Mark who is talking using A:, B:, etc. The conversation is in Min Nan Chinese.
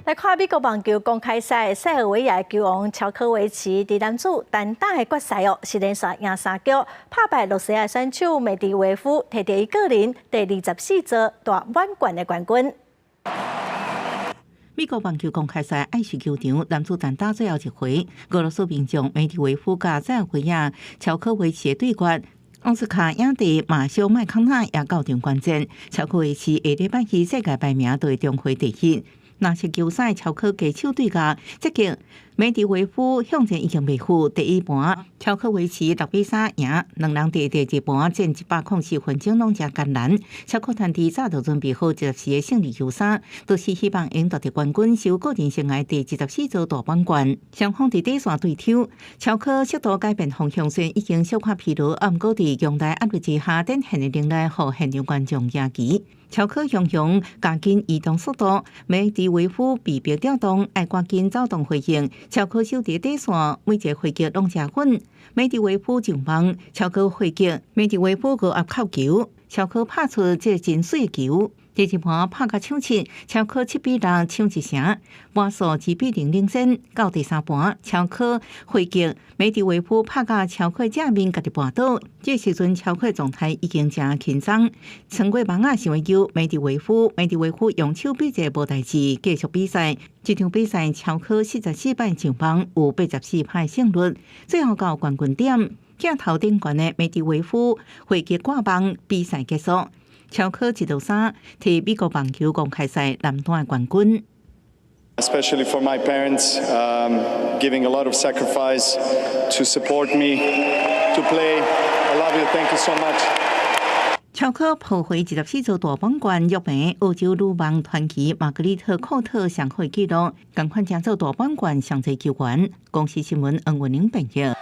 A: 來看美國網球公開賽，塞爾維亞球王喬科維奇佇男子單打的決賽哦，是連續贏三局，拍敗羅西亞選手梅迪維夫，摕著伊個人第24座大滿貫的冠軍。
B: 美國網球公開賽愛旭球場男子單打最後一回，俄羅斯名將梅迪維夫佮塞爾維亞喬科維奇的對決。奧斯卡影帝馬修麥康納也到場觀戰。喬科維奇下禮拜起世界排名就會重回第一。若是球賽喬科低手對決，這局梅迪維夫向前已經袂赴第一盤，喬科維奇6比3贏，兩人佇第二盤戰104分鐘攏誠艱難。喬科團隊早就準備好24個勝利球衫，都是希望贏奪得冠軍，收個人生涯第24座大滿貫。雙方佇底線對抽，喬科適度改變方向，雖然已經小可疲勞，毋過佇強大壓力之下，展現的能力，予現場觀眾驚奇。喬科雄雄加緊移動速度，梅迪維夫被迫調動，愛趕緊走動回應。喬科守佇底線，每一個回擊攏誠穩。梅迪維夫上網，喬科回擊，梅迪維夫閣壓扣球，喬科拍出這個真媠球。第二盤拍甲搶七，喬科7比6搶一城，盤數2比0領先。到第三盤，喬科回擊，梅迪維夫拍甲喬科正面，家己跋倒。這時陣喬科狀態已經誠緊張，穿過網仔想欲救梅迪維夫，梅迪維夫用手比一個無代誌，繼續比賽。這場比賽喬科44擺上網，有84拍勝率，最後到冠軍點，鏡頭頂懸的梅迪維夫回擊掛網，比賽結束。喬科1-3，摕美國網球公開賽男單冠軍。
C: Especially for my parents, giving a lot of sacrifice to support me to play. I love you. Thank you so much.
B: 喬科抱回24座大滿貫，躍平澳洲女網傳奇瑪格麗特·庫特上好紀錄，仝款成做大滿貫上濟球員。公視新聞黃文玲編譯。